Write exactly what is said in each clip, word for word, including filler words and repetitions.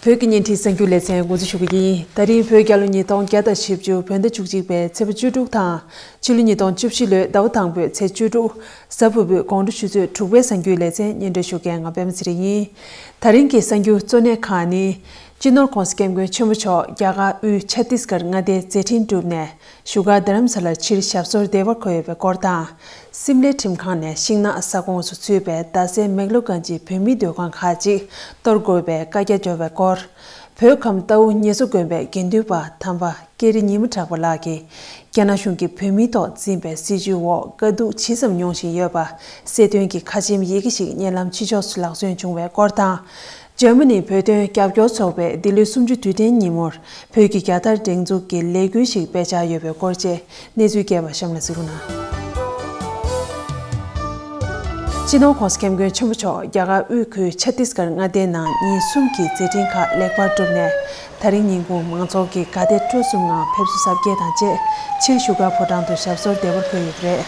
བོད་ཀྱི་བརྙན་འཕྲིན་གསར་འགྱུར་ལེ་ཚན་འགོ་འཛུགས་ཞུ་གི་ཡིན། ད་རིང་བོད་རྒྱལ་ལོ་ཉིས་སྟོང་བརྒྱ་དང་བཞི་བཅུ་བོད་ཟླ་བཅུ་གཅིག་པའི་ཚེས་པ་བཅུ་དྲུག་དང་། ཕྱི་ལོ་ཉིས་སྟོང་བཅུ་བཞི་ལོའི་ཟླ་བ་དང་པོའི་ཚེས་བཅུ་དྲུག་གཟའ་ཕུར་བུའི་དགོང་དྲོ་ཆུ་ཚོད་དྲུག་པའི་གསར་འགྱུར་ལེ་ཚན་སྙན་སྒྲོན་ཞུ་མཁན་ང་པད་མ་ཚེ་རིང་ཡིན། ད་རིང་གི་གསར་འགྱུར་གཙོ་གནད་ཁག་ནི། སྤྱི་ནོར་༸གོང་ས་༸སྐྱབས་མགོན་ཆེན་པོ་མཆོག་རྒྱ་གར་དབུས་ཆ་ཏིས་གར་མངའ་སྡེའི་མཛད་འཕྲིན་གྲུབ་ནས་བཞུགས་སྒར་རྡ་རམ་ས་ལར་ཕྱིར་ཞབས་སོར་བདེ་བར་འཁོད་ཡོད་པའི་སྐོར་དང་། སིམ་ལའི་ཁྲིམས་ཁང་ནས་ཤིང་ནགས་ས་ཁོངས་སུ་ཚུད་པའི་རྡ་སའི་མེག་ལོ་གན་ཇིའི་བོད་མིའི་སྡོད་ཁང་ཁག་ཅིག་གཏོར་དགོས་པའི་བཀའ་རྒྱ་འབྱོར་བའི་སྐོར། བོད་ཁམས་རྟའུ་ཉེ་མཚོ་དགོན་པའི་དགེ་འདུན་པ་དམ་པ་ཀེ་རི་ཉི་མ་གྲགས་པ་ལགས་ཀྱིས། རྒྱ་ནག་གཞུང་གིས་བོད་མིའི་ཐོག་འཛིན་པའི་སྲིད་བྱུས་འོག་དཀའ་སྡུག་ཇི་ཙམ་མྱོང་བཞིན་ཡོད་པ་གསལ་སྟོན་གྱི་ཁ་ཆེམས་ཡི་གེ་ཞིག་གཉེར་ལམ་ཕྱི་ཕྱོགས་སུ་ལག་སོན་བྱུང་བའི་སྐོར་དང་། འཇར་མ་ནིའི་བོད་དོན་རྒྱབ་སྐྱོར་ཚོགས་པས་འདི་ལོའི་གསུམ་བཅུ་དུས་དྲན་ཉིན་མོར་བོད་ཀྱི་རྒྱལ་དར་སྒྲེང་འཛུགས་ཀྱི་ལས་འགུལ་ཞིག་སྤེལ་འཆར་ཡོད་པའི་སྐོར་བཅས་གནས་ཚུལ་རྒྱས་པ་གཤམ་ལ་གཟིགས་རོགས་གནང་། སྤྱི་ནོར་༸གོང་ས་༸སྐྱབས་མགོན་ཆེན་པོ་མཆོག་རྒྱ་གར་དབུས་ཁུལ་ཆ་ཏིས་གར་མངའ་སྡེའི་ནང་ཉིན་གསུམ་གྱི་མཛད་འཕྲིན་ཁག་ལེགས་པར་གྲུབ་ནས། ད་རིང་ཉིན་གུང་མང་ཚོགས་ཀྱིས་དགའ་དད་སྤྲོ་གསུམ་ངང་ཕེབས་བསུ་གཟབ་རྒྱས་དང་བཅས་ཕྱིར་བཞུགས་སྒར་ཕོ་བྲང་དུ་ཞབས་སོར་བདེ་བར་འཁོད་ཡོད་པ་རེད།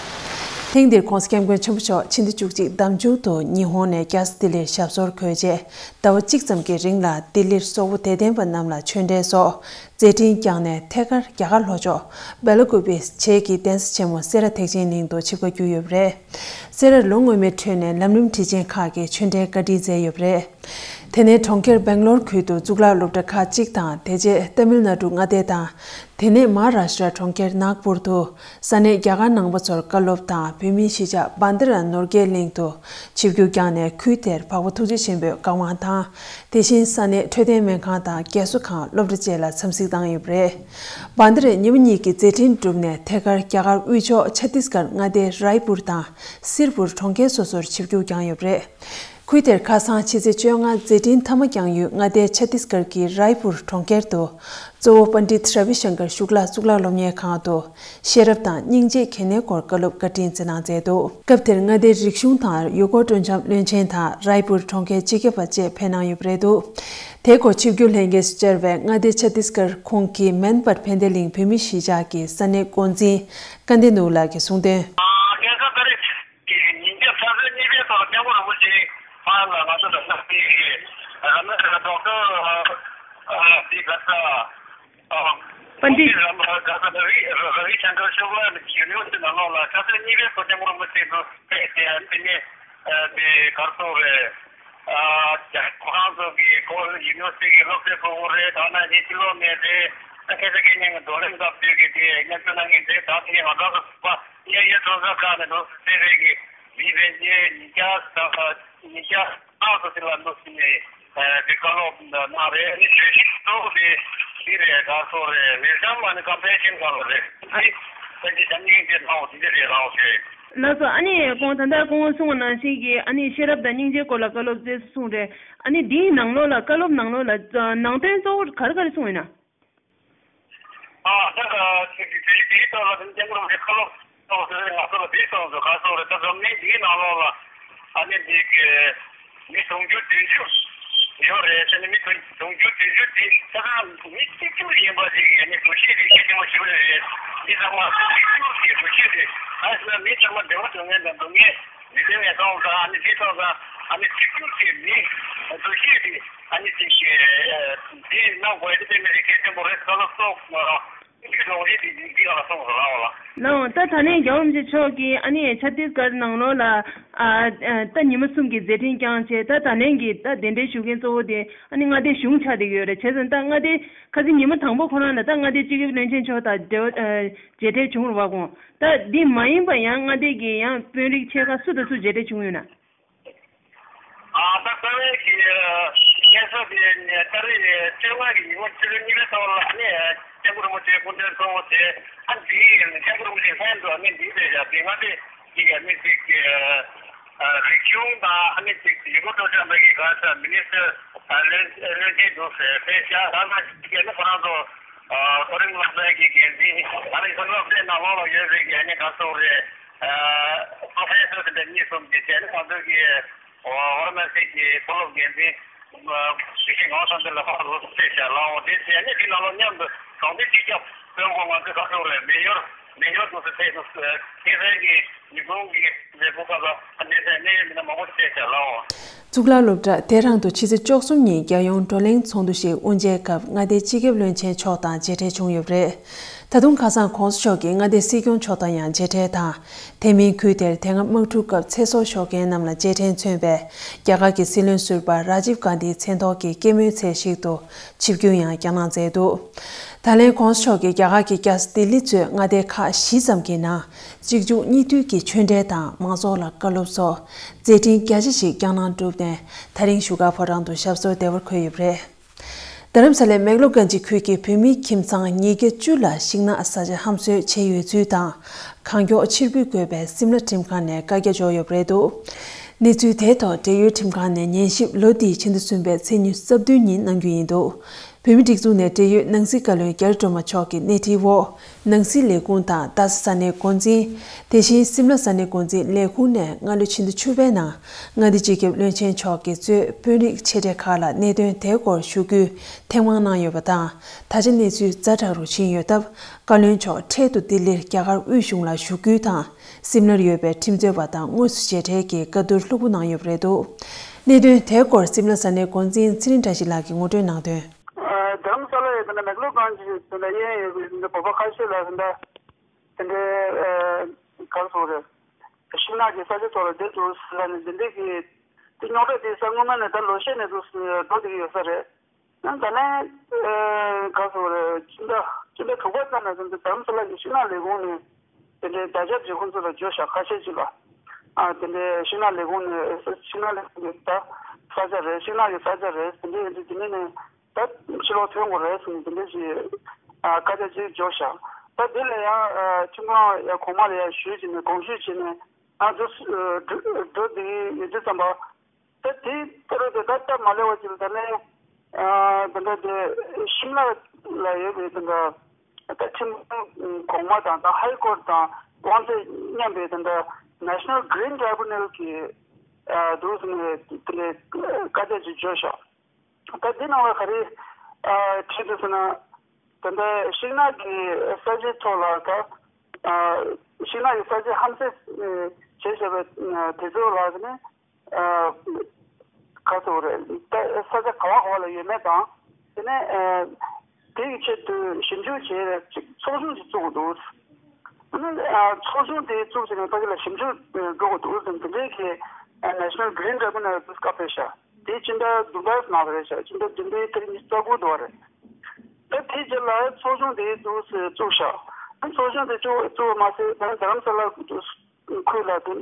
ཐེངས་འདིར་༸གོང་ས་༸སྐྱབས་མགོན་ཆེན་པོ་མཆོག་ཕྱི་ཟླ་བཅུ་གཅིག་ཟླ་མཇུག་ཏུ་ཉི་ཧོང་ནས་རྒྱ་བཟའ་ལྡི་ལིར་ཞབས་སོར་འཁོད་རྗེས། ཟླ་བ་གཅིག་ཙམ་གྱི་རིང་ལ་ལྡི་ལིར་སོག་པོ་དད་ལྡན་པ་རྣམས་ལ་ཆོས་འབྲེལ་སོགས་མཛད་འཕྲིན་བསྐྱངས་ནས། ཐད་ཀར་རྒྱ་གར་ལྷོ་ཕྱོགས་སྦེ་ལ་ཀུ་པེ་བྱེས་ཀྱི་གདན་ས་ཆེན་མོ་སེ་ར་ཐེག་ཆེན་གླིང་དུ་ཆིབས་ཁ་བསྒྱུར་ཡོད་པ་རེད། སེ་རར་ལོ་སྔོན་མའི་ཁྲོད་ནས་ལམ་རིམ་ཁྲིད་ཆེན་ཁག་གི་ཆོས་འབྲེལ་བཀའ་དྲིན་སྩལ་ཡོད་པ་རེད། དེ་ནས་གྲོང་ཁྱེར་སྦེང་ལོར་ཁུལ་དུ་གཙུག་ལག་སློབ་གྲྭ་ཁག་གཅིག་དང་། དེ་རྗེས་ཏ་མིལ་ནཱ་ཌུ་མངའ་སྡེ་དང་། དེ་ནས་མ་ཧཱ་རཱ་ཤི་ཏྲ་གྲོང་ཁྱེར་ནཱག་པུར་དུ་ས་གནས་རྒྱ་གར་ནང་པ་ཚོར་བཀའ་སློབ་དང་། བོད་མིའི་གཞིས་ཆགས་བྷན་དྷ་ར་ནོར་རྒྱས་གླིང་དུ་ཆིབས་བསྒྱུར་བསྐྱངས་ནས། ཁུལ་དེར་འཕགས་པ་ཐུགས་རྗེ་ཆེན་པོའི་བཀའ་དབང་དང་། དེ་བཞིན་ས་གནས་འཕྲོད་བསྟེན་སྨན་ཁང་དང་རྒས་གསོ་ཁང་། སློབ་གྲྭ་བཅས་ལ་འཚམས་གཟིགས་བཏང་ཡོད་པ་རེད། བྷན་དྷ་རས་ཉི་མ་གཉིས་ཀྱི་མཛད་འཕྲིན་གྲུབ་ནས། ཐད་ཀར་རྒྱ་གར་དབུས་ཕྱོགས་ཆ་ཏིས་གར་མངའ་སྡེའི་རའི་པུར་དང་སིར་པུར་གྲོང་ཁྱེར་སོ་སོར་ཆིབས་བསྒྱུར་བསྐྱངས་ཡོད་པ་རེད། ཁུལ་དེར་ཁ་སང་ཕྱི་ཚེས་བཅོ་ལྔ་མཛད་འཕྲིན་མཐའ་མ་བསྐྱངས་ཡུལ་མངའ་སྡེའི་ཆ་ཏིས་གར་གྱི་རའི་པུར་གྲོང་ཁྱེར་དུ། གཙོ་བོ་པཎྜི་ཏ་ར་བི་ཤང་ཀར་ཤུག་ལ་གཙུག་ལག་སློབ་གཉེར་ཁང་དུ་ཤེས་རབ་དང་སྙིང་རྗེ་གལ་གནད་སྐོར་བཀའ་སློབ་བཀའ་དྲིན་སྩལ་གནང་མཛད་འདུག་སྐབས་དེར་མངའ་སྡེའི་རིག་གཞུང་དང་ཡུལ་སྐོར་སྤྲོ་འཆམ་བློན་ཆེན་དང་རའི་པུར་གྲོང་ཁྱེར་སྤྱི་ཁྱབ་པ་བཅས་ཕེབས་གནང་ཡོད་པ་རེད་འདུག་དེའི་སྐོར་ཆིབས་བསྒྱུར་ལྷན་རྒྱས་སུ་བཅར་བའི་མངའ་སྡེ་ཆ་ཏིས་གར་ཁོངས་ཀྱི་མན་པར་ཕན་བདེ་གླིང་བོད་མིའི་གཞིས་ཆགས་ཀྱི་ས་གནས་འགོ་འཛིན་སྐལ་ལྡན་ནོར་བུ་ལགས་ཀྱིས་གསུངས་དོན། ཉིན་རྒྱབ་ཏ་རིག་ཉིན་རྒྱབ་ཆུ་ཚོད་གཉིས་པའི་ཐོག་སྐྱབས་མགོན་རིན་པོ་ཆེ་ཕར་ལ་ང་ཚོ་ལ་ལྟ་བའི་ར་མེ་ར་ཌོག་ཊར་དེ་ག་ས་པཎྜི་ཏ་ར་བི་ར་བི་ཤང་ཀར་ཤུག་ལ་ཡུ་ནི་ཝར་སི་ཊི་ནང་ལོགས་ལ་ཆུ་ཚོད་གཉིས་པའི་ཐོག་སྐྱབས་མགོན་རིན་པོ་ཆེ་ཚོ་ཕེབས་ཏེ། དེ་ནས་དེ་གར་སོང་རེད། ཁོ་རང་ཚོ་གི་ཁོ་ཡུ་ནི་ཝར་སི་ཊི་གི་སློབ་གྲྭའི་ཕྲུ་གུ་རེད། ད་ནང་བཞིན་སྤྱི་ལོ་མེད་རེད། ད་ཁ་ས་སྐད་ཉན་གི་བགྲོ་གླེང་སྐབས་དུས་ཀྱི་དེ་མཉམ་ཞུགས་གནང་གི་རེད། ད་དེ་ང་རང་ཚོ་ཚོགས་པ་གཡས་གཡོན་གྲོང་གསེབ་ཁག་ནས་འགྲོ་སྲིད་རེད་གི་མི་རེ་གཉིས་ཉིས་བརྒྱ་ཉིས་བརྒྱ་ལྷག་ཙམ་ཅིག་ལ་འདུག་ཟིན་ནས་དེ་བཀའ་སློབ་གནང་རེད། ཨ་ནི་བརྗོད་གཞི་གཙོ་བོ་དེ་འདི་རེད། ག་སོ་རེད། ཝེལ་ཀམ་ཨ་ནི་ཀམ་པེ་ཤན་ག་ལ་རེད། ཨ་ནི་ད་ཅི་ཞབས་སྙིང་རྗེ་གནང་བ་དེ་འདྲ་རེད་ལགས་ཞེས། ལགས་སོ། ཨ་ནི་ཁོང་ད་ལྟ་ཁོང་གསུངས་པ་ནང་བཞིན་གྱི་ཨ་ནི་ཤེས་རབ་དང་སྙིང་རྗེའི་སྐོར་ལ་བཀའ་སློབ་སྩལ་གསུངས་རེད། ཨ་ནི་འདིའི་ནང་ལོགས་ལ་བཀའ་སློབ་ནང་ལོགས་ལ་ནང་དོན་གཙོ་བོ་ག་རེ་ག་རེ་གསུངས་ཡོད་ན། ཨ་ད་ག་ཅིག་གི་དེ་དེའི་ཐོག་ལ་དེ་སྐྱབས་མགོན་རིན་པོ་ཆེ་བཀའ་སློབ་གནང་བ་དེ་ང་ཚོ་ལ་དེའི་ཐོག་ཏུ་ག་སོ་རེད། ད་འཛམ་གླིང་འདིའི་ནང་ལོགས་ལ་ཨ་ནི་འདི་གི་མི་དུང་ཕྱུར་བདུན་ཅུ་ཡོད་རེད་ཟེར་ནས། མི་དུང་དུང་ཕྱུར་བདུན་ཅུ་དེ་ཆ་ཚང་མི་གཅིག་གྱུར་ཡིན་པ་ཅིག་གི་ཨ་ནི་འདུ་ཤེས་དེ་གལ་ཆེན་པོ་ཞིག་རེད། མི་ཚང་མ་གཅིག་གྱུར་གྱི་འདུ་ཤེས་དེ། ད་ཟེར་ན་མི་ཚང་མ་བདེ་བ་སྡུག་བསྔལ་དང་སྡུག་བསྔལ་མི་བདེ་བའི་སྟངས་དང་ཨ་ནི་དེ་སྟངས་དང་ཨ་ནི་གཅིག་གྱུར་གྱི་མི་འདུ་ཤེས་དེ་ཨ་ནི་ཅིག་གི་དེ་གནང་དགོས་ཡ་དེ་དཔེ་མི་སྲིད་གལ་ཆེན་པོ་རེད། བཀའ་སློབ་སོགས་དེ་གི་རོགས་རེད། དེ་དེ་ག་ལ་སོང་རོགས་ལ། ལགས་འོང་། ད་ད་ལན་རྒྱལ་བ་རིན་པོ་ཆེ་མཆོག་གིས་ཨ་ནི་ཆ་ཏིས་གར་ནང་ལོགས་ལ་ཨ་ཨ་ད་ཉི་མ་གསུམ་གྱི་མཛད་འཕྲིན་བསྐྱངས་བྱས། ད་ད་ལན་གྱི་ད་གདན་འདྲེན་ཞུ་མཁན་གཙོ་བོ་དེ་ཨ་ནི་མངའ་སྡེ་གཞུང་ཆགས་བསྡད་ཀྱི་ཡོད་རེད། བྱས་ཙང་ད་མངའ་སྡེ་ཁ་སང་ཉི་མ་དང་པོ་ཁོ་རང་ལ་ད་མངའ་སྡེ་སྤྱི་ཁྱབ་བློན་ཆེན་མཆོག་དང་འབྲེལ་བ་ཨ་མཇལ་འཕྲད་བྱུང་རུང་བ་དགོངས། ད་འདི་མ་ཡིན་པ་ཡང་མངའ་སྡེ་གི་ཡང་དཔོན་རིགས་ཆེ་ཁག་སུ་དང་སུ་མཇལ་འཕྲད་བྱུང་ཡོད་ན། ཨ་ད་རྩ་བའི་གི་སྐྱེས་ས་དེ་ནས་ཏ་རིག་བཅོ་ལྔ་གི་ཉིན་མོ་ཆུ་ཚོད་གཉིས་པའི་ཐོག་ལ་ནི་སྐྱབས་མགོན་རིན་པོ་ཆེའི་སྐུ་མགྲོན་གཙོ་བོ་དེ་ཨ་འདིའི་སྐྱབས་མགོན་རིན་པོ་ཆེའི་ལྷན་དུ་ཨ་ནི་འདིའི་དེ་ཡ་དེ་མངའ་སྡེ་གཅིག་གི་ཨ་ནི་གཅིག་གི་རིག་གཞུང་དང་ཨ་ནི་གཅིག་ཡུལ་སྐོར་སྤྲོ་འཆམ་པའི་གི་ག་ས་མི་ནི་སི་ཊར་བློན་བློན་ཆེན་འདུག་ཟེར་ཕེབས་ཤག་ད་ལྟ་གཅིག་གི་ཨ་ནི་ཁོ་རང་ཚོ་ཨ་མཐོ་རིམ་སློབ་གྲྭའི་གི་འགན་འཛིན་ཨ་ནི་ཁོ་ཚོ་ནང་ལོགས་ལ་ཡོད་པའི་གི་ཨ་ནི་ག་སོ་རེད། ཨ་པྲོ་ཕེ་སར་དེ་འདྲ་གཉིས་གསུམ་གྱིས་བྱས་ནས་ང་ཚོའི་གི་ཝ་ར་ཎ་སི་གི་མཐོ་སློབ་འགན་འཛིན་དགེ་བཤེས་ངག་དབང་བསམ་གཏན་ལགས་ཕར་རོགས་ཐུག་ཕེབས་ཤག་ལགས། འོ་དེ་བྱས་ནས་དེ་ནང་ལོགས་མཉམ་དུ་གྲོང་སྡེ་སྤྱི་ཁྱབ་དཔོན་པོ་ང་ཚོའི་ག་སོ་རེད། མེ་ཡོར་མེ་ཡོར་དུ་ཕེབས་སོང་། ཁེ་ཕན་གྱི་ཉིས་སྟོང་གི་ལས་ཁུངས་ཁག་ལ་གནས་ཚད་གནད་ཡོད་མི་སྣ་མང་པོ་ཕེབས་ཤག་ལགས། གཙུག་ལག་སློབ་གྲྭ་དེ་རང་དུ་ཕྱི་ཚེས་བཅུ་གསུམ་ཉིན་རྒྱལ་ཡོངས་བགྲོ་གླེང་ཚོགས་འདུ་ཞིག་དབུ་འབྱེད་སྐབས་མངའ་སྡེའི་སྤྱི་ཁྱབ་བློན་ཆེན་མཆོག་དང་མཇལ་འཕྲད་བྱུང་ཡོད་པ་རེད། ད་དུང་ཁ་སང་གོང་ས་མཆོག་གིས་མངའ་སྡེའི་སྲིད་སྐྱོང་མཆོག་དང་ཡང་མཇལ་འཕྲད་དང་། དེ་མིན་ཁུལ་དེར་དེ་སྔ་དམག་འཁྲུག་སྐབས་ཚེ་སྲོག་ཤོར་མཁན་རྣམས་ལ་རྗེས་དྲན་མཚོན་པའི་རྒྱ་གར་གྱི་སྲིད་བློན་ཟུར་པ་རཱ་ཇིབ་གྷན་དྷིའི་མཚན་ཐོག་གི་སྐྱེད་མོས་ཚལ་ཞིག་ཏུ་ཆིབས་བསྒྱུར་ཡང་བསྐྱངས་གནང་མཛད་འདུག་ད་ལན་གོང་ས་མཆོག་གིས་རྒྱ་གར་གྱི་རྒྱལ་ས་ལྡི་ལི་གཙོས་མངའ་སྡེ་ཁག་བཞི་ཙམ་གྱི་ནང་གཅིག་མཇུག་གཉིས་མཐུད་ཀྱིས་ཆོས་འབྲེལ་དང་མང་ཚོགས་ལ་བཀའ་སློབ་སོགས་མཛད་འཕྲིན་རྒྱ་ཆེ་ཞིག་བསྐྱངས་གནང་གྲུབ་ནས་ད་རིང་བཞུགས་སྒར་ཕོ་བྲང་དུ་ཞབས་སོར་བདེ་བར་འཁོད་ཡོད་པ་རེད། རྡ་རམ་ས་ལའི་མེག་ལོ་གན་ཇི་ཁུལ་གྱི་བོད་མི་ཁྱིམ་ཚང་ཉིས་བརྒྱ་བཅུ་ལ་ཤིང་ནགས་ས་ཆ་ཧམ་བཟོས་བྱས་ཡོད་ཚུལ་དང་། གང་མགྱོགས་ཕྱིར་འབུད་དགོས་པའི་སིམ་ལ་ཁྲིམས་ཁང་ནས་བཀའ་རྒྱ་འབྱོར་ཡོད་པ་རེད་འདུག་གནས་ཚུལ་དེའི་ཐོག་འབྲེལ་ཡོད་ཁྲིམས་ཁང་ནས་ཉན་ཞིབ་ལོ་འདིའི་ཕྱི་ཟླ་གསུམ་པའི་ཚེས་ཉི་ཤུ་རྩ་བདུན་ཉིན་གནང་རྒྱུ་ཡིན་འདུག་བོད་མིའི་སྒྲིག་འཛུགས་ནས་འབྲེལ་ཡོད་ནང་སྲིད་བཀའ་བློན་རྒྱ་རི་སྒྲོལ་མ་མཆོག་གི་སྣེ་ཁྲིད་འོག་ནང་སྲིད་ལས་ཁུངས་དང་རྡ་ས་ས་གནས་འགོ་འཛིན། དེ་བཞིན་སིམ་ལ་ས་གནས་འགོ་འཛིན་ལས་ཁུངས་ནས་སྔ་ལོ་ཕྱི་ཟླ་བཅུ་པའི་ནང་མངའ་སྡེའི་སྤྱི་ཁྱབ་བློན་ཆེན་མཆོག་གིས་གཙོས་དཔོན་རིགས་ཆེ་གྲས་ཁག་ལ་གནད་དོན་དེའི་སྐོར་ཞུ་སྐུལ་ཐེངས་མང་གནང་ཡོད་པ་དང་། ད་ཆ་གནས་ཚུལ་ཛ་དྲག་རུ་ཕྱིན་ཡོད་སྟབས། བཀའ་བློན་མཆོག་འཕྲལ་དུ་ལྡི་ལིར་རྒྱ་གར་དབུས་གཞུང་ལ་ཞུ་སྐུལ་དང་། སིམ་ལར་ཡོད་པའི་ཁྲིམས་རྩོད་པ་དང་དངོས་སུ་མཇལ་འཕྲད་ཀྱིས་བཀའ་བསྡུར་ལྷུག་པོ་གནང་ཡོད་པ་རེད་འདུག་གནད་དོན་དེའི་སྐོར་སིམ་ལ་ས་གནས་འགོ་འཛིན་ཚེ་རིང་བཀྲ་ཤིས་ལགས་ཀྱིས་ངོ་སྤྲོད་གནང་དོན། ཨ། རྡ་རམ་ས་ལ་ཡོད་པའི་མེག་ལོ་གན་ཇི་དེ་འདྲ་གཡས་གཡོན་ཡོད་པའི་བོད་པ་ཁ་ཤས་ལ་དེ་འདྲ་དེ་འདྲའི་ཨ་ག་རེ་ཟེར་དགོས་རེད། ཤིང་ནགས་ཀྱི་ས་ཆ་ཐོག་ལ་བསྡད་འདུག་ཟེར་ལབ་ནས་འདི་འདྲའི་གི་དེ་རྙོག་དྲ་དེ་ས་སྔོན་མ་ནས་ད་ལོ་ཤས་ནས་འདུག་འགྲོ་བསྡད་ཀྱི་ཡོད་ས་རེད། ཡང་ད་ལན་ཨ་ག་རེ་ཟེར་དགོས་རེད། ཕྱི་ཟླ་ཕྱི་ཟླ་དྲུག་པ་ཙམ་ནས་བཟུང་སྟེ་རྡ་རམ་ས་ལ་གི་ཤིང་ནགས་ལས་ཁུངས་ནས་དེ་འདྲའི་བརྡ་ཁྱབ་ཅིག་ཁོང་ཚོ་ལ་བརྗོད་བཞག་ཁ་ཤས་ཅིག་ལ། ཨ་དེ་འདྲའི་ཤིང་ནགས་ལས་ཁུངས་ནས་ཤིང་ནགས་ལས་ཁུངས་ཀྱི་ད་ས་ཆ་རེད། ཤིང་ནགས་ཀྱི་ས་ཆ་རེད། དེ་འདྲའི་ཡིན་དུས་དེ་ནས་ནས་ད་ཕྱི་ལོགས་ཐོན་དགོས་རེད་ཟེར་ནས་དེ་འདྲའི་ཅིག་ཨ་བཀའ་རྒྱ་ཅིག་འབྱོར་བཞག་ད་དེ་ལ་ཡང་ཨ་ཁྲིམས་ཁང་ཡང་གོང་མ་ལ་ཡང་ཞུས་བྱས་ནས་དགོངས་ཞུ་བྱས་ནས་ང་ཚོ་འགྲོ་འགྲོ་བསྡད་ཀྱི་ཡོད་དུས་ཙམ་པ། ད་དེའི་ཕ་རོལ་ཏུ་ད་སྟབས་མ་ལེགས་པ་ཅིག་ལ་ད་ནས་ཨ་དེ་འདྲ་དེ་ཤིམ་ལ་ལ་ཡོད་པའི་དེ་འདྲ་ད་ཁྲིམས་ཁང་གོང་མ་དང་ད་ཧའི་ཀོར་དང་དབང་ཚད་མཉམ་པའི་དེ་འདྲ་National Green Tribunal་གི་ཨ་འདུག་ཟེར་ནས་དེ་འདྲའི་བཀའ་རྒྱ་ཅིག་བརྗོད་ཤག་ད་འདི་ནང་ལ་ག་རེ་ཨ་བྲིས་འདུག་ཟེར་ན། ད་ལྟ་ཤིང་ནགས་ཀྱི་ས་ཆའི་ཐོག་ལ་ད་ཨ་ཤིང་ནགས་ཀྱི་ས་ཆ་ཧམ་བཟས་བྱས་བཞག་པའི་དེ་ཚོ་ལ་ནི་ཨ་ག་ཚོད་རེད། ད་ས་ཆ་ག་བ་ག་བ་ལ་ཡོད་མེད་དང་། དེ་ནས་ཨ་དེ་ཡི་ཆེད་དུ་ཞིབ་འཇུག་བྱས་ཅིག་ཚོགས་ཆུང་ཞིག་བཙུགས་འདུག་ཨ་ནི་ཨ་ཚོགས་ཆུང་དེ་བཙུགས་བྱས་ནས་ཕ་གི་ལ་ཞིབ་འཇུག་འགྲོ་དགོས་འདུག་ཟེར་དེ་འདྲའི་གི་ཨ་National Green Tribunal་དུ་བཀའ་ཕེབས་ཤག་དེ་ཕྱི་ཟླ་བདུན་པའི་ནང་ལ་རེད་ཤག་ཕྱི་ཟླ་བདུན་པའི་ཏ་རིག་ཉི་ཤུ་རྩ་དགུ་དུ་བ་རེད། ད་དེའི་རྗེས་ལ་ཚོགས་ཆུང་དེ་བཙུགས་བཙུགས་ཤག་ད་ཚོགས་ཆུང་དེ་བཙུགས་བཙུགས་པ་མ་ཟད་ད་རྡ་རམ་ས་ལ་ཁུལ་ལ་དེ་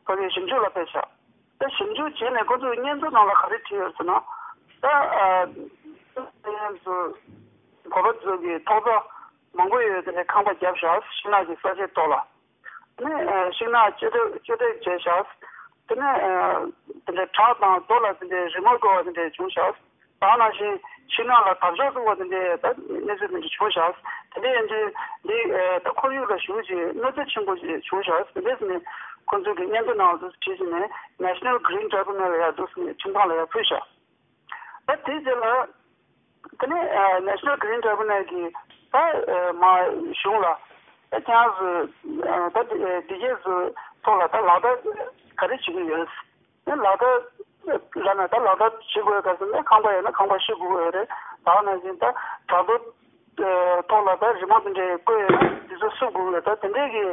ཕ་གི་ཞིབ་འཇུག་ལ་ཕེབས་ཤག་ད་ཞིབ་འཇུག་བྱས་ནས་ཁོ་ཚོས་སྙན་ཐོ་ནང་ལ་ག་རེ་བྲིས་ཡོད་ཟེར་ན། ད་ཨ་བོད་པ་ཚོ་གི་ཐོག་རྩ་མང་པོ་ཡོད་དེ་ནས་ཁང་པ་བརྒྱབ་ཤག་ཤིང་ནགས་ཀྱི་ས་ཆའི་ཐོག་ལ། ནས་ཤིང་ནགས་གཅོད་གཅོད་འབྲེག་བྱས་ཤག་དེ་ནས་དེ་འདྲའི་བྲག་དང་རྡོ་ལ་དེ་འདྲའི་རི་མོ་བརྐོས་པ་དེ་འདྲ་བྱུང་ཤག་ད་ནང་བཞིན་ཤིང་ནགས་ལ་དར་ལྕོག་བཙུགས་པ་དེ་འདྲའི་ད་གནས་ཚུལ་དེ་འདྲ་བྱུང་ཤག་དེ་འདྲ་ཡིན་དུས་འདི་ད་ཁོར་ཡུག་ལ་ཞེ་པོ་ཅིག་གནོད་འཚེ་ཆེན་པོ་ཞིག་བྱུང་ཤག་དེ་འདྲ་ཟེར་ནས་ཁོང་ཚོས་ཀྱི་སྙན་ཐོ་ནང་དུ་བྲིས་ཟིན་ནས་National Green Tribunal་ལ་ཡང་འདུག་ཟེར་ནས་ཁྲིམས་ཁང་ལ་ཡང་ཕུལ་ཤག་ད་དེའི་རྗེས་ལ། དེ་ནས་National Green Tribunal་གིས་ད་མ་གཞུང་ལ་ད་ཁྱེད་རང་ཚོས་ད་འདི་གས་ཚོ་ཐོག་ལ་ད་ལག་བསྟར་ག་རེ་བྱེད་ཀྱི་ཡོད། ད་ལག་བསྟར་ལབ་ན་ད་ལག་བསྟར་བྱེད་དགོས་ག་ཟེར་ན་ཁང་པ་ཡོད་ན་ཁང་པ་བཤིག་དགོས་ཡོད་རེད། ད་ནང་བཞིན་ད་བྲག་རྡོ་ཐོག་ལ་ད་རི་མོ་དེ་འདྲའི་བརྐོས་ཡོད་ན་དེ་ཚོ་བསུབ་དགོས་ཡོད། ད་དེ་འདྲས་ཀྱི་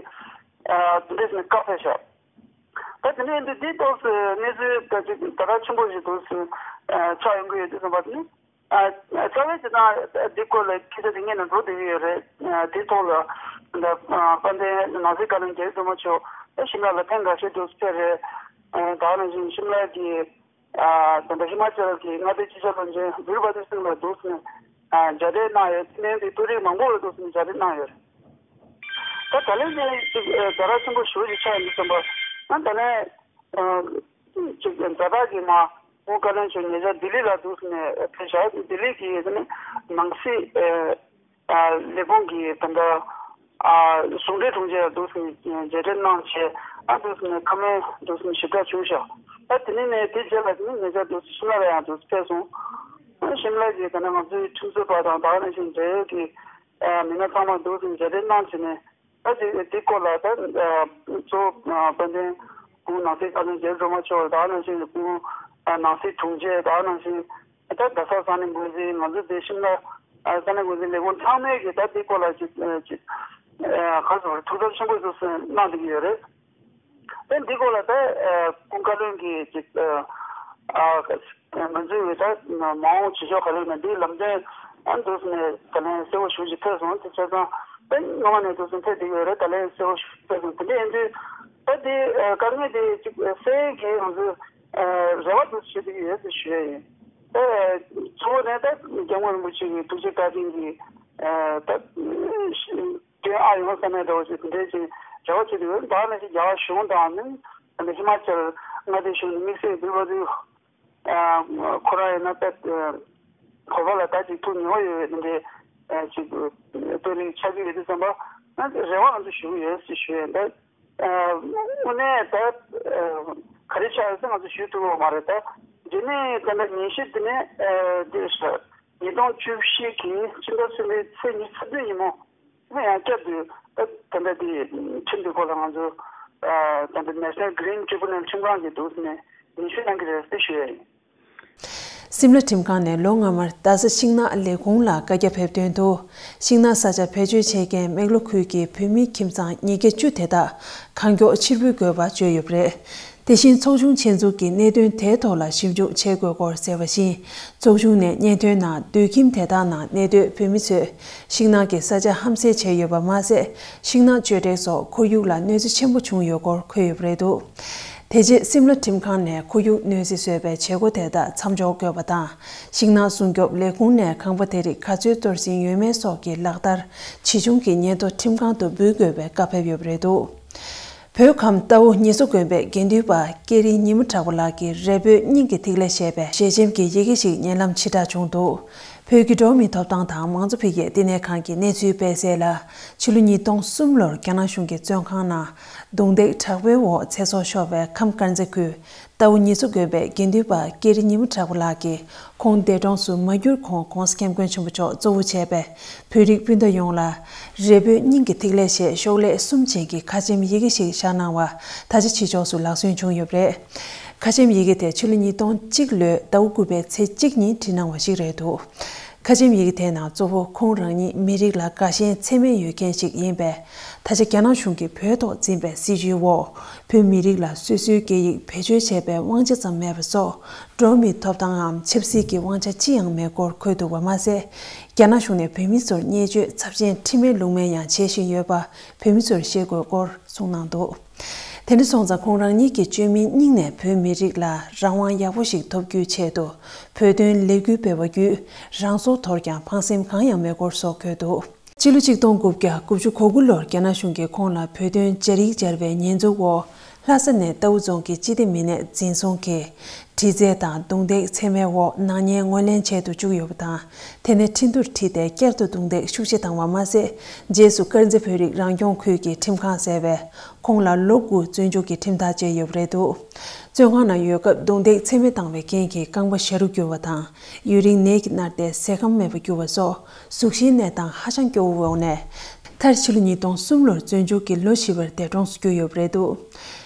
དེ་འདྲས་ནས་བཀའ་ཕེབས་ཤག་ད་དེ་ནས་འདི་འདི་ཏོག་ཙམ་གནས་ཚུལ་ད་ཅིག་ད་ལྟ་ཆེན་པོ་ཞིག་འདུག་ཟེར་ཆགས་ཡོང་གི་ཡོད་དུས་ཙམ་པ་དེ་ནི། རྩ་བའི་སྤྱིར་བཏང་འདི་སྐོར་ལ་སྐད་ཆ་དེ་སྔོན་ནས་འགྲོ་བསྡད་ཀྱི་ཡོད་རེད། དེའི་ཐོག་ལ་ད་དཔལ་ལྡན་ནང་སྲིད་བཀའ་བློན་རྒྱ་རི་སྒྲོལ་མ་མཆོག་ད་ཤིམ་ལ་ལ་ཐེངས་འགའ་ཤས་འདུག་ཕེབས་རེད། ད་ག་ནང་བཞིན་ཤིམ་ལ་གི་ད་ལྟ་ཧི་མ་ཅལ་གྱི་མངའ་སྡེའི་སྤྱི་ཁྱབ་བློན་ཆེན་བིར་བྷ་དུར་སིང་ལ་འདུག་ཟེར་ནས་མཇལ་འཕྲད་གནང་ཡོད། དེ་ནས་འདི་མཐོ་རིམ་མང་པོ་ལ་འདུག་ཟེར་ནས་མཇལ་འཕྲད་གནང་ཡོད་རེད། ད་ད་ལན་ཅིག་ཅིག་ཛ་དྲག་ཆེན་པོ་ཞེ་པོ་ཅིག་ཆགས་ཡོང་དུས་ཙམ་པ་ད་ད་ལན་ཅིག་ཛ་དྲག་གི་མ་དབུ་བཀའ་བློན་མཆོག་ཉེ་ཆར་ལྡི་ལི་ལ་འདུག་ཟེར་ནས་ཕེབས་ཤག་ལྡི་ལི་གི་ནང་སྲིད་ལས་ཁུངས་ཀྱི་ད་ལྟ་ཨ་ཟུང་འབྲེལ་དྲུང་ཆེ་ལ་འདུག་སེ་མཇལ་འཕྲད་གནང་བྱས། ཨ་འདུག་སེ་ནས་ཁ་སྨན་འདུག་སེ་ཞིབ་ཕྲ་བྱུང་ཤག་ད་དེ་ནས་ནས་དེ་རྗེས་ལ་དེ་ནས་ཉེ་ཆར་འདུག་སེ་ཤིམ་ལ་ལ་ཡང་འདུག་སེ་ཕེབས་སོང་། ཨ་ཤིམ་ལ་གི་ད་ནས་ང་ཚོའི་ཁྲིམས་རྩོད་པ་དང་ད་ག་ནང་བཞིན་འབྲེལ་ཡོད་ཀྱི་ཨ་མི་སྣ་ཚང་མ་འདུག་སེ་མཇལ་འཕྲད་གནང་བྱས་ནས་ཨ་དེ་དེ་སྐོར་ལ་ད་གཙོ་བོ་དཔལ་ལྡན་སྐུ་ངོ་ནང་སྲིད་བཀའ་བློན་རྒྱ་རི་སྒྲོལ་མ་མཆོག་ད་ག་ནང་བཞིན་སྐུ་ངོ་ ནང་སྲིད་དྲུང་ཆེ་དང་ནང་བཞིན་ད་རྡ་ས་ས་གནས་འགོ་འཛིན། ང་ཚོ་དེ་ཤིམ་ལ་ས་གནས་འགོ་འཛིན་ལས་ཁུངས་ཚང་མས་ཀྱི་ད་འདི་སྐོར་ལ་ཅིག་ཅིག་ག་ཟེར་བ་རེད། ཐུགས་འཚབ་ཆེན་པོ་ཞིག་གནང་བསྡད་ཀྱི་ཡོད་རེད། ཨེ་འདི་སྐོར་ལ་ད་ཨ་སྐུ་བཀའ་བློན་གྱིས་ཅིག་ཨ་ང་ཚོའི་ད་མ་འོངས་བྱེད་ཕྱོགས་ག་རེ་ཡིན་ན་འདིའི་ལམ་སྟོན་ཨ་འདུག་ནས་ད་ལན་གསལ་པོ་ཞེ་པོ་ཅིག་ཐོས་སོང་། དེ་བྱས་ཙང་ད་སྔོན་མ་ནས་འདུག་སེ་ཐོས་བསྡད་ཡོད་རེད། ད་ལན་གསལ་པོ་ཞེ་པོ་ཐོས་སོང་། དེ་འདྲ་ཡིན་དུས་ད་འདི་ཨ་དཀའ་ངལ་དེ་ཅིག་སེལ་གྱི་ང་ཚོའི་ཨ་རེ་བ་འདུག་སེ་བྱེད་བསྡད་ཀྱི་ཡོད་ཟེར་ཞུ་ཡ་ཡིན། ད་གཙོ་བོ་ནས་ད་སྐྱབས་མགོན་རིན་པོ་ཆེ་གི་ཐུགས་རྗེ་བཀའ་དྲིན་གྱིས་ཨ་ད། སྐྱོན་ཨ་ཡོང་ས་མེད་འདྲ་བོ་ཞིག་དེ་འདྲའི་ཅིག་རེ་བ་བྱེད་དུ་ཡོད། ད་ནི་ཅིག་རྒྱ་གར་གཞུང་དང་ནི་ཨ་ནི་ཧི་མ་ཅལ་མངའ་སྡེ་གཞུང་ནས་དམིགས་བསལ་འདུག་བ་དུས་ཁོ་རང་ཡིན་ན་ད་བོད་པ་ལ་ད་ཅིག་ཐུགས་ཉེ་བ་ཡོད་དེ་འདྲའི་ཅིག་དཔོན་རིགས་ཆགས་ཀྱི་ཡོད་དུས་ཙམ་པ་ང་ཚོ་རེ་བ་ང་ཚོ་ཞུ་གི་ཡོད་ཟེར་ཞུ་ཡོད། ད་དངོས་གནས་ད་ག་རེ་ཆགས་ཡོད་ཟེར་ང་ཚོ་ཞུ་ཐུབ་ཀྱི་མ་རེད། ད་རྗེས་ནས་ད་ལྟ་ཉན་ཞིབ་དེ་ནས་དེ་ཉིས་སྟོང་བཅུ་བཞི་གི་ཕྱི་ཟླ་གསུམ་པའི་ཚེས་ཉི་ཤུ་རྩ་བདུན་ཉིན་མོ། ཡང་བསྐྱར་དུ་ད་ད་ལྟ་དེ་ཁྲིམས་དེ་སྐོར་ལ་ང་ཚོ་ད་ལྟ་National Green Tribunal ཁྲིམས་ཁང་གི་འདུག་ནས་ཉེན་བཤད་གནང་གི་རེད་ཟེར་ཞུ་ཡ་ཡིན། སིམ་ལ་ཁྲིམས་ཁང་ནས་ལོ་སྔ་མར་རྡ་ས་ཤིང་ནགས་ལས་ཁུངས་ལ་བཀའ་རྒྱ་ཕེབས་དོན་དུ། ཤིང་ནགས་ས་ཆ་བེད་སྤྱོད་བྱེད་མཁན་སྨད་ལུང་ཁུལ་གྱི་བོད་མི་ཁྱིམ་ཚང་ཉིས་བརྒྱ་བཅུ་དེ་དག་གང་མགྱོགས་ཕྱིར་འབུད་དགོས་པ་བརྗོད་ཡོད་པ་རེད། དེ་བཞིན་ཚོགས་ཆུང་ཆེད་འཛུལ་གྱིས་གནད་དོན་དེའི་ཐོག་ལ་ཞིབ་འཇུག་བྱེད་དགོས་སྐོར་གསལ་བ་བཞིན། ཚོགས་ཆུང་ནས་སྙན་ཐོའི་ནང་སྡོད་ཁྱིམ་དེ་དག་ནང་གནས་སྡོད་བོད་མི་ཚོས་ཤིང་ནགས་ཀྱི་ས་ཆ་ཧམ་བཟས་བྱས་ཡོད་པ་མ་ཟད། ཤིང་ནགས་གཅོད་འབྲེག་སོགས་ཁོར་ཡུག་ལ་གནོད་འཚེ་ཆེན་པོ་བྱུང་ཡོད་སྐོར་འཁོད་ཡོད་པ་རེད་འདུག་དེ་རྗེས་སིམ་ལ་ཁྲིམས་ཁང་ནས་ཁོར་ཡུག་གནོད་འཚེ་བཟོས་པའི་བྱེད་སྒོ་དེ་དག་མཚམས་འཇོག་དགོས་པ་དང་། ཤིང་ནགས་སྲུང་སྐྱོབ་ལས་ཁུངས་ནས་ཁང་པ་དེ་རིགས་ག་ཚོད་གཏོར་སྲིན་ཡོད་མེད་སོགས་ཀྱི་ལག་བསྟར་ཇི་བྱུང་གི་སྙན་ཐོ་ཁྲིམས་ཁང་དུ་འབུལ་དགོས་པའི་བཀའ་ཕེབས་ཡོད་པ་རེད་འདུག་བོད་ཁམས་རྟའུ་ཉི་ཚོ་དགོན་པའི་དགེ་འདུན་པ་ཀེ་རི་ཉི་མ་གྲགས་པ་ལགས་ཀྱི་རེ་འབོད་སྙིང་གི་ཐིག་ལེ་ཞེས་པའི་ཞལ་ཆེམས་ཀྱི་ཡི་གེ་ཞིག་ཉེ་ལམ་ཕྱིར་བསྒྲགས་བྱུང་འདུག་བོད་ཀྱི་འགྲོ་བ་མིའི་ཐོབ་ཐང་དང་མང་གཙོ་འཕེལ་རྒྱས་བསྟི་གནས་ཁང་གིས་གནས་ཚུལ་སྤེལ་གསལ་ལ། ཕྱི་ལོ་ཉིས་སྟོང་གསུམ་ལོར་རྒྱ་ནག་གཞུང་གི་བཙོན་ཁང་ནང་རྡུང་རྡེག་དྲག་པོའི་འོག་ཚེ་སྲོག་ཤོར་བའི་ཁམས་དཀར་མཛེས་ཁུལ་རྟའུ་ཉི་ཚོ་དགོན་པའི་དགེ་འདུན་པ་ཀེ་རི་ཉི་མ་གྲགས་པ་ལགས་ཀྱིས་ཁོང་འདས་གྲོངས་སུ་མ་གྱུར་གོང་༧གོང་ས་༧སྐྱབས་མགོན་ཆེན་པོ་མཆོག་གཙོ་བོ་བྱས་པའི་བོད་རིགས་སྤུན་ཟླ་ཡོངས་ལ་རེ་འབོད་སྙིང་གི་ཐིག་ལེ་ཞེས་ཤོག་ལྷེ་གསུམ་ཅན་གྱི་ཁ་ཆེམས་ཡི་གེ་ཞིག་བཞག་གནང་བ་ད་ཆ་ཕྱི་ཕྱོགས་སུ་ལག་སོན་བྱུང་ཡོད་པ་རེད། ཁ་ཆེམས་ཡི་གེ་དེ་ཕྱི་ལོ་ཉིས་སྟོང་གཅིག་ལོའི་ཟླ་བ་དགུ་པའི་ཚེས་གཅིག་ཉིན་བྲིས་གནང་བ་ཞིག་རེད་འདུག་ཁ་ཆེམས་ཡི་གེ་དེའི་ནང་གཙོ་བོ་ཁོང་རང་ཉིད་མི་རིགས་ལ་དགའ་ཞེན་ཚད་མེད་ཡོད་མཁན་ཞིག་ཡིན་པས། ད་ཆ་རྒྱ་ནག་གཞུང་གིས་བོད་ཐོག་འཛིན་པའི་སྲིད་བྱུས་འོག་བོད་མི་རིགས་ལ་སོ་སོའི་སྐད་ཡིག་བེད་སྤྱོད་བྱེད་པའི་དབང་ཆ་ཙམ་མེད་པ་སོགས་འགྲོ་བ་མིའི་ཐོབ་ཐང་ངམ་ཆབ་སྲིད་ཀྱི་དབང་ཆ་ཅི་ཡང་མེད་སྐོར་འཁོད་འདུག་པ་མ་ཟད། རྒྱ་ནག་གཞུང་ནས་བོད་མི་ཚོར་བརྙས་བཅོས་ཚབས་ཆེན་ཁྲིམས་མེད་ལུགས་མེད་ཡང་བྱེད་བཞིན་ཡོད་པ་བོད་མི་ཚོར་ཤེས་དགོས་སྐོར་གསུངས་གནང་འདུག་དེ་འདྲ་སོང་ཙང་ཁོང་རང་ཉིད་ཀྱིས་བཅོས་མིན་སྙིང་ནས་བོད་མི་རིགས་ལ་རང་དབང་ཡག་པོ་ཞིག་ཐོབ་རྒྱུའི་ཆེད་དུ་བོད་དོན་ལས་འགུལ་སྤེལ་བ་བརྒྱུད་རང་སྲོག་དོར་ཀྱང་ཕངས་སེམས་གང་ཡང་མེད་སྐོར་སོགས་འཁོད་འདུག་སྤྱི་ལོ་ཆིག་སྟོང་དགུ་བརྒྱ་དགུ་བཅུ་གོ་དགུ་ལོར་རྒྱ་ནག་གཞུང་གིས་ཁོང་ལ་བོད་དོན་སྦྱར་ཡིག་སྦྱར་བའི་ཉེས་འཛུགས་འོག་ལྷ་ས་ནས་རྟའུ་རྫོང་གི་སྤྱི་བདེ་མི་སྣས་འཛིན་བཟུང་གིས་དྲི་རྩད་དང་རྡུང་རྡེག་ཚད་མེད་འོག་ནག་ཉེས་ངོས་ལེན་བྱེད་དུ་བཅུག་ཡོད་པ་དང་། དེ་ནས་ཁྲིན་ཏུར་ཁྲིད་དེ་བསྐྱར་དུ་རྡུང་རྡེག་ཤུགས་ཆེ་བཏང་བ་མ་ཟད། རྗེས་སུ་དཀར་མཛེས་བོད་རིགས་རང་སྐྱོང་ཁུལ་གྱི་ཁྲིམས་ཁང་ཟེར་བས་ཁོང་ལ་ལོ་དགུ་བཙོན་འཇུག་གི་ཁྲིམས་ཐག་བཅད་ཡོད་པ་རེད་འདུག་བཙོན་ཁང་ནང་ཡོད་སྐབས་རྡུང་རྡེག་ཚད་མེད་བཏང་བའི་རྐྱེན་གྱིས་རྐང་པ་ཞ་རུ་གྱུར་བ་དང་། ཡུན་རིང་ནད་ཀྱིས་མནར་ཏེ་ཟས་ཁམ་མེད་པར་གྱུར་བ་སོགས་གཟུགས་གཞིའི་གནས་སྟངས་ཧ་ཅང་སྐྱོ་བོའི་འོག་ནས། མཐར་ཕྱི་ལོ་ཉིས་སྟོང་གསུམ་ལོར་བཙོན་འཇུག་གི་ལོ་བཞི་པར་འདས་གྲོངས་སུ་གྱུར་ཡོད་པ་རེད་འདུག་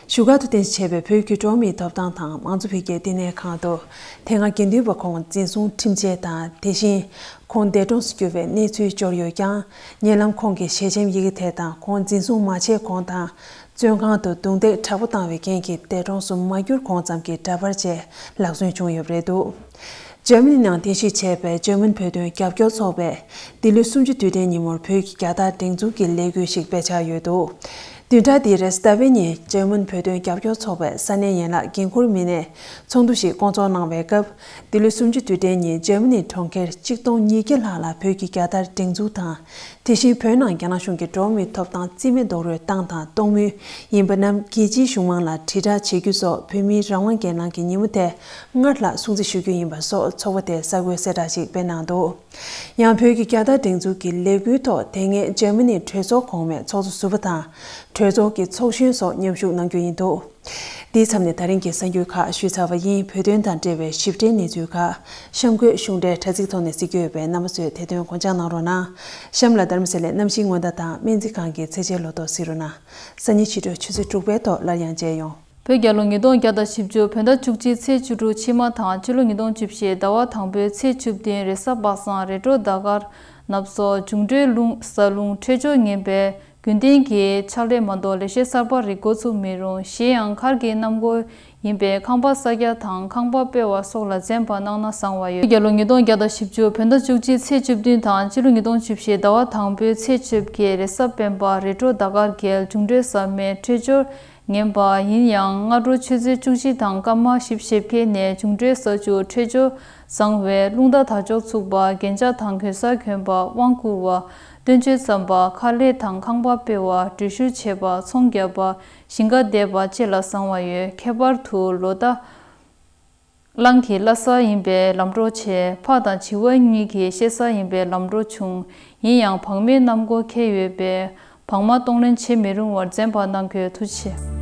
བཞུགས་སྒར་དུ་རྟེན་གཞི་བྱས་པའི་བོད་ཀྱི་འགྲོ་བ་མིའི་ཐོབ་ཐང་དང་མང་གཙོ་འཕེལ་རྒྱས་བསྟི་གནས་ཁང་དུ། དེ་སྔ་དགེ་འདུན་པ་ཁོང་འཛིན་བཟུང་ཁྲིམས་ཆད་དང་། དེ་བཞིན་ཁོང་འདས་གྲོངས་སུ་གྱུར་བའི་གནས་ཚུལ་འབྱོར་ཡོད་ཀྱང་། ཉེ་ལམ་ཁོང་གི་ཞལ་ཆེམས་ཡི་གེ་དེ་དང་ཁོང་འཛིན་བཟུང་མ་བྱས་གོང་དང་། བཙོན་ཁང་དུ་རྡུང་རྡེག་དྲག་པོ་བཏང་བའི་རྐྱེན་གྱིས་འདས་གྲོངས་སུ་མ་གྱུར་གོང་ཙམ་གྱི་འདྲ་པར་བཅས་ལག་སོན་བྱུང་ཡོད་པ་རེད་འདུག་འཇར་མ་ནི་ནང་རྟེན་གཞི་བྱས་པའི་འཇར་མན་བོད་དོན་རྒྱབ་སྐྱོར་ཚོགས་པས་འདི་ལོའི་གསུམ་བཅུ་དུས་དྲན་ཉིན་མོར་བོད་ཀྱི་རྒྱལ་དར་སྒྲེང་འཛུགས་ཀྱི་ལས་འགུལ་ཞིག་སྤེལ་འཆར་ཡོད་འདུག་བདུན་ཕྲག་འདིའི་རེས་གཟའ་ཟླ་བའི་ཉིན་འཇར་མན་བོད་དོན་རྒྱབ་སྐྱོར་ཚོགས་པའི་ས་གནས་ཡན་ལག་འགན་འཁུར་མི་སྣས་ཚོགས་འདུ་ཞིག་བསྐོང་ཚོགས་གནང་བའི་སྐབས། འདི་ལོའི་གསུམ་བཅུ་དུས་དྲན་ཉིན་འཇར་མ་ནི་གྲོང་ཁྱེར་གཅིག་སྟོང་ཉིས་བརྒྱ་ལྷག་ལ་བོད་ཀྱི་རྒྱལ་དར་སྒྲེང་འཛུགས་དང་། དེ་བཞིན་བོད་ནང་རྒྱ་ནག་གཞུང་གིས་འགྲོ་བ་མིའི་ཐོབ་ཐང་རྩིས་མེད་རྡོག་རོལ་བཏང་དང་གཏོང་མུས་ཡིན་པ་རྣམས་རྒྱལ་སྤྱིའི་གཞུང་མང་ལ་དྲིལ་བསྒྲགས་བྱེད་རྒྱུ་སོགས་བོད་མིའི་རང་དབང་སྒེར་ལངས་ཀྱི་ཉིན་མོ་དེ་སྔར་ལྷག་སྲུང་བརྩི་ཞུ་རྒྱུ་ཡིན་པ་སོགས་ཚོགས་པ་དེས་གསར་འགོད་གསལ་བསྒྲགས་ཤིག་སྤེལ་གནང་འདུག་ཡང་བོད་ཀྱི་རྒྱལ་དར་སྒྲེང་འཛུགས་ཀྱི་ལས་འགུལ་ཐོག་དེ་སྔའི་འཇར་མ་ནིའི་གྲོས་ཚོགས་གོང་མའི་ཚོགས་གཙོ་ཟུར་པ་དང་། གྲོས་ཚོགས་ཀྱི་ཚོགས་གཞོན་སོགས་མཉམ་ཞུགས་གནང་རྒྱུ་ཡིན་འདུག་འདིའི་མཚམས་ནས་ད་རིང་གི་གསར་འགྱུར་ཁག་ཞུས་ཚར་བ་ཡིན། བོད་དོན་དང་འབྲེལ་བའི་ཞིབ་ཕྲའི་གནས་ཚུལ་ཁག་གཤམ་འཁོད་གཞུང་འབྲེལ་དྲ་ཚིགས་ཐོག་ནས་གཟིགས་རྒྱུ་ཡོད་པས་རྣམ་པ་ཚོས་དེ་དོན་དགོངས་འཇགས་གནང་རོགས་གནང་། གཤམ་ལ་རྡ་རམ་ས་ལའི་གནམ་གཤིས་སྔོན་བརྡ་དང་སྨན་རྩིས་ཁང་གི་ཚེས་ཆའི་ལོ་ཐོ་གཟིགས་རོགས་གནང་། སང་ཉིན་ཕྱི་དྲོ་ཆུ་ཚོད་དྲུག་པའི་ཐོག་སླར་ཡང་མཇལ་ཡོང་། བོད་རྒྱལ་ལོ་ཉིས་སྟོང་བརྒྱ་དང་བཞི་བཅུ་བོད་ཟླ་བཅུ་གཅིག་ཚེས་བཅུ་དྲུག་ཕྱི་མ་དང་། སྤྱི་ལོ་ཉིས་སྟོང་བཅུ་བཞི་ཟླ་བ་དང་པོའི་ཚེས་བཅུ་བདུན་རེས་གཟའ་པ་སངས། རེས་འགྲོགས་ཟླ་སྐར་ནབ་སོ། འབྱུང་འཕྲོད་ལུང་ས་ལུང་འཕྲོད་སྦྱོར་ངན་པས་རྒྱུན་ལྡན་གྱི་ཕྱག་ལས་མ་གཏོགས་ལས་བྱེད་གསར་པ་རིགས་འགོ་ཚུགས་མི་རུང་། གཞན་ཡང་མཁར་གྱི་གནམ་སྒོ་ཡིན་པས་ཁང་པ་གསར་རྒྱག་དང་ཁང་པ་སྤེལ་བ་སོགས་ལ་འཛེམ་པ་གནང་ན་བཟང་བ་ཡོད། རྒྱལ་ལོ་ཉིས་སྟོང་བརྒྱ་དང་བཞི་བཅུ་བོད་ཟླ་བཅུ་གཅིག་ཚེས་བཅུ་བདུན་དང་། སྤྱི་ལོ་ཉིས་སྟོང་བཅུ་བཞི་ཟླ་བ་དང་པོའི་ཚེས་བཅོ་བརྒྱད་རེས་གཟའ་སྤེན་པ། རེས་འགྲོགས་ཟླ་སྐར་རྒྱལ། འབྱུང་འཕྲོད་གཟའ་སྨེ། འཕྲོད་སྦྱོར་ངན་པ། ཡིན་ཡང་སྔ་དྲོ་ཆུ་ཚོད་བཅུ་གཅིག་དང་སྐར་མ་བཞི་བཅུ་ཞེ་བརྒྱད་ནས་འབྱུང་འཕྲོད་གཟའ་མཇུག་འཕྲོད་སྦྱོར་བཟང་བས་རླུང་རྟ་དར་ལྕོག་ཚུགས་པ། རྒྱན་ཆ་དང་གོས་གསར་གྱོན་པ། དབང་བསྐུར་བ། སྟོན་མཆོད་བརྩམས་པ། མཁར་ལས་དང་ཁང་པ་སྤེལ་བ། འགྲུལ་བཞུད་བྱེད་པ། ཚོང་རྒྱག་པ། ཞིང་ཁ་འདེབས་པ་བཅས་ལ་བཟང་བ་ཡོད། ཁྱད་པར་དུ་ལོ་ཟླ་གླང་གི་བླ་གཟའ་ཡིན་པས་ལམ་འགྲོ་ཆེ། ཕག་དང་བྱི་བ་གཉིས་ཀྱི་བཤད་གཟའ་ཡིན་པས་ལམ་འགྲོ་ཆུང་། ཡིན་ཡང་བག་མའི་གནམ་སྒོ་ཁེལ་ཡོད་པས་བག་མ་གཏོང་ལེན་བྱེད་མི་རུང་བར་འཛེམ་པ་གནང་དགོས། ཐུགས་རྗེ་ཆེ།